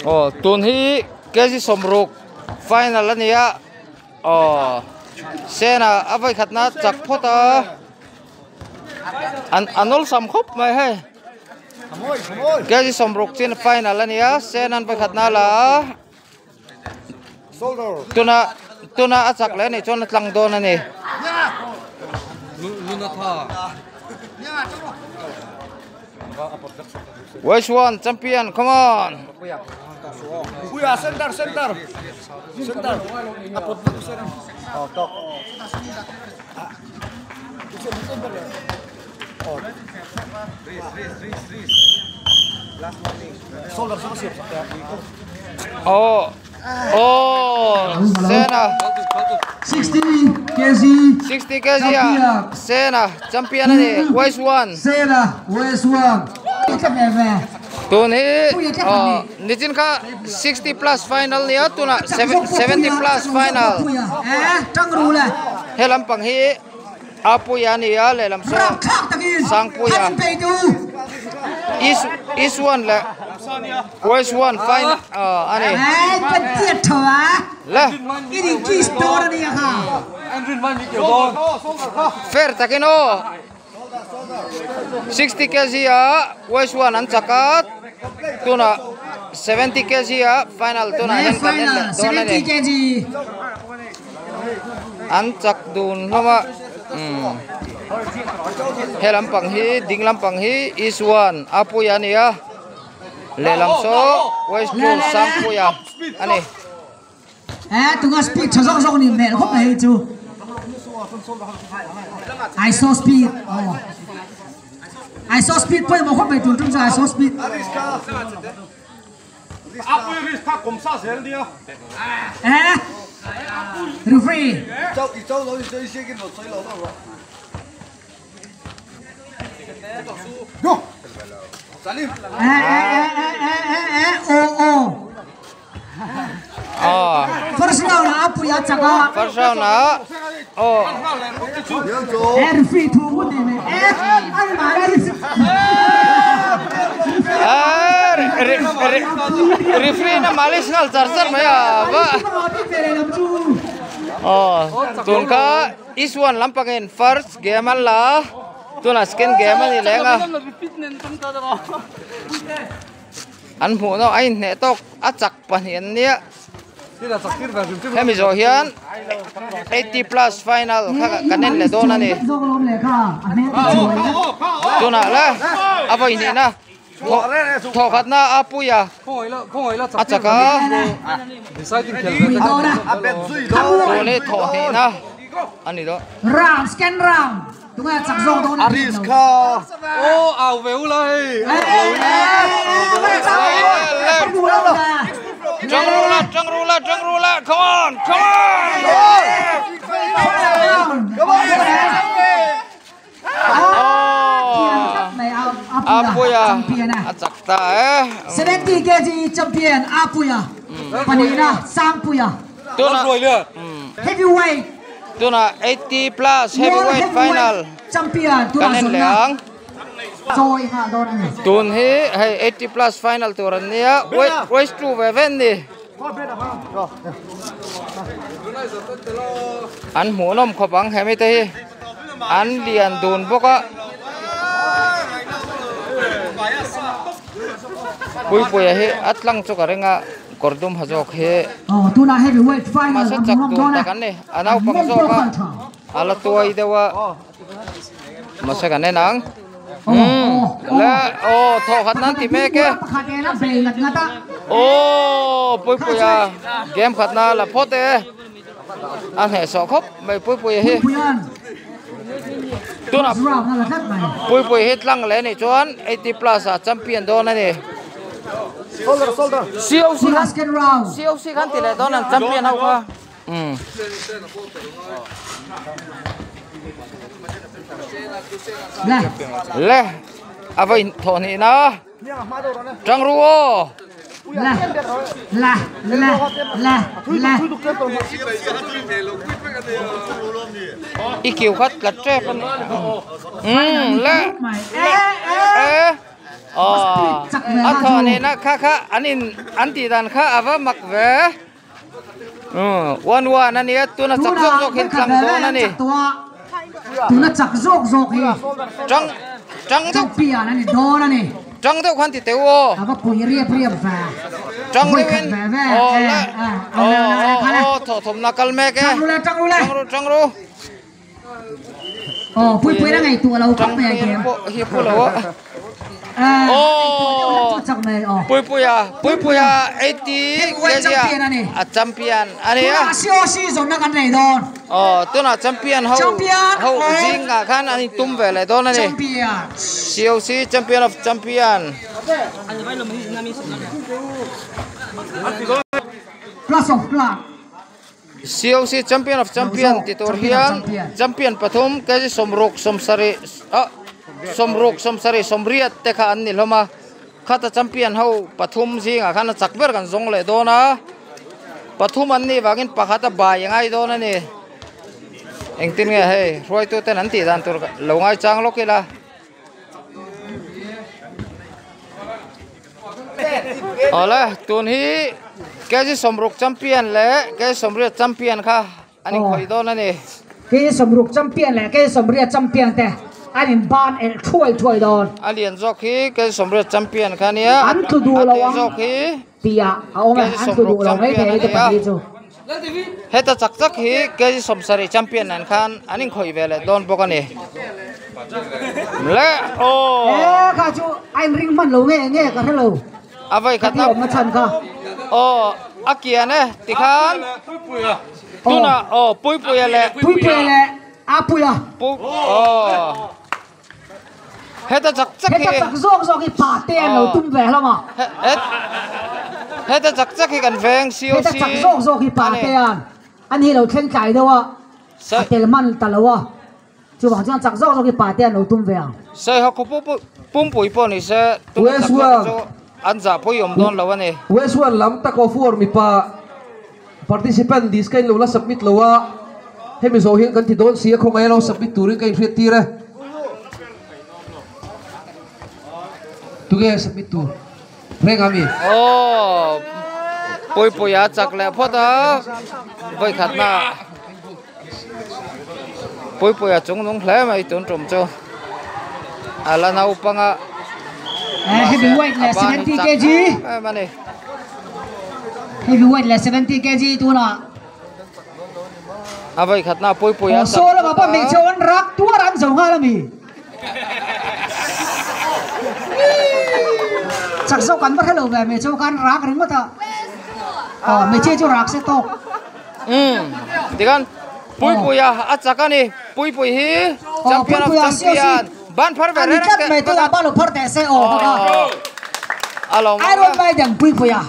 Aw tun hi kg 60 final a ni a aw sena a vawi khatna chak phawt a an an awlsam khawp mai hei kg 60 chin final a ni a sen an vawi khatna la a tuna tuna a chak leh a nih chuan a tlang dawn a ni. West one champion come on. Puia center center center Oh oh Sena 60 kg 60 kg a Sena champion ani West one Sena West one tun hi oh nichin kha 60 plus final nia tuna 70 plus final eh tang ru le he lampang hi Apuia ani a lehlam saw Sangpuia East East one leh West one final ani le fair takin aw 60 kg a West one an chak a tunah 70 kg a final tunah hian kan en leh dawn ani. An chak dun hlawm a umm he lampang hi ding lampang hi east one a puia a ni a lehlam saw west two sangpuia a ni. E tunga speed tha zawk zawk ni hmel khawp mai hei chu I saw speed oh I saw speed pawimawh khawp mai tun tum chu I saw speed. Apui risk kha kum sa zel nia. Eh? Referee. Chau i chau lo i chau i siakin lo sawi lo lo rawh. Go. Salim. Eh eh eh eh eh eh eh oh oh. Oh. First round ah Apui a chak a. First round ah oh. Eh referee thu ngut nei mai. Eh an mahni. Eh referee na malis ngal char char mai a va. Oh tun kha East one lampangin first game an la tunah second game a ni leng a. An hmuh nawk a inhneh tawk a chak pahnih an nia. Hemi zawh hian 80 plus final kha kan en leh dawn a ni. Tunah la a vawi hnihna thawh khatna a puia a chak a. Tun hi thawh hnihna a ni dawn. Round second round. Tunge chak zawk dawn a risk kha. Aw au ve ula hei. Tang rula tang rula tang rula come on come on. Come on. Apuia a chak ta e. 70 kg champion Apuia panina Sangpuia. Tuna heavyweight tuna 80 plus heavyweight final champion kan en leh ang chawi nghal dawn a ni. Tun hi hei 80 plus final tur an nia weight weight two ve ve an ni. An hmuhnawm khawp ang hemi te hi an lian dun bawk a. Puipuia hi a tlang chu ka ring a. Kawr dum ha zawk hi mahse chak tur tak an ni a naupang zawk a a la tuai deuh a mahse kan en ang umm le aw thawh khat nan ti mek e aw puipuia game khat na la phawt e a hnehsawh khawp mai puipuia hi tunah puipui hi tlang leh anih chuan 80 plus ah champion dawn a ni. COC khan COC khan ti leh dawn an champion ho kha umm. Le a va in thawh hnih na tang ru aw. La la la la la. I kiu khat tlat tep a ni. Umm le le e. A thaw nena kha kha an in an tih dan kha a va mak ve. One one a nia tuna chak zawk zawk hi tlang dawn a ni. Tuna chak zawk zawk hi. Tang tang deuh. Champion a ni dawn a ni. Tang deuh khan ti teu aw. A va pui riap riap ve. Tang deuh in. Aw le. Aw aw thaw thawmna kal mek e. Tang ru le tang ru le. Tang ru tang ru. Aw pui pui na ngei tu lo khawp mai a game. Hi pu lo a. Aw pui pui a pui pui a 80 kg champion ani. A champion ani a. Tuna COC zawn na kan nei dawn. Aw tuna champion ho ho zinga khan ani tum ve le dawn ani. Champion. COC champion of champion. Plus of plus. COC champion of champion ti tur hian champion pathum kg somruk somsari a somruk somsari somriat te kha an ni hlawm a khata champion ho pathum zinga khan a chak ber kan zawng leh dawn a pathum an ni wangin pakhat a bai ngai dawn a ni engtin nge hei hruai tu ten an tih dan tur lo ngai chang lawk ila. Awle tun hi kg somruk champion leh kg somriat champion kha an inkhawih dawn a ni. Kg somruk champion leh kg somriat champion te an in ban elh thuai thuai dawn. A lian zawk hi kg somriat champion kha nia An tlu duh lo a te ang zawk hi tih ah a awm e kg an tlu somruk duh lo mai champion thei a te nia. pahnih chu. Heta chak chak hi kg somsarih champion an khan an inkhawih ve leh dawn bawk a ni. Le aw. E kha chu a in ring hman lo nge nge ka hre lo. A vai khat na. Ka ti awm na chhan kha. Aw a kian e tikhan. Tuna aw Puipuia leh. Puipuia leh a Puia. Pu aw. Heta chak chak hi. Heta chak zawk zawk hi pa te an lo tum ve hlawm a. Heta chak chak hi kan veng COC. Heta chak zawk zawk hi pa te an an hi lo thleng tlai deuh a. A tel man ta lo a. Chuvang chuan chak zawk zawk hi pa te an lo tum ve ang. Saiha khaw pumpui pawh ni se tuna chak zawk chu an zah pawh i awm dawn lo a ni. West One lam tak of war mipa participant list ka in lo la submit lo a, hemi zawh hian kan ti dawn si a khawngaih a lo submit turin ka inhriat tir e. Tunge submit tur? Reng a mi? Aw Puipuia chak leh phawt a vawikhatna. Puipuia chung nung hle mai tun tum chu a la naupang a Heavyweight leh 70 kg Heavyweight leh 70 kg tunah a vai khatna Puipuia saw lama pawh hmeichhe an rak tuar an zo nghal a mi chak zawk an va hre lo ve hmeichhe khan rak ringawt a aw hmeichhia chu rak se tawk. Umm tikhan Puipuia a chak a ni Puipui hi champion of champion ban phar ve reng reng teh a lo phar teh se aw a lo Iron Maiden Puipuia.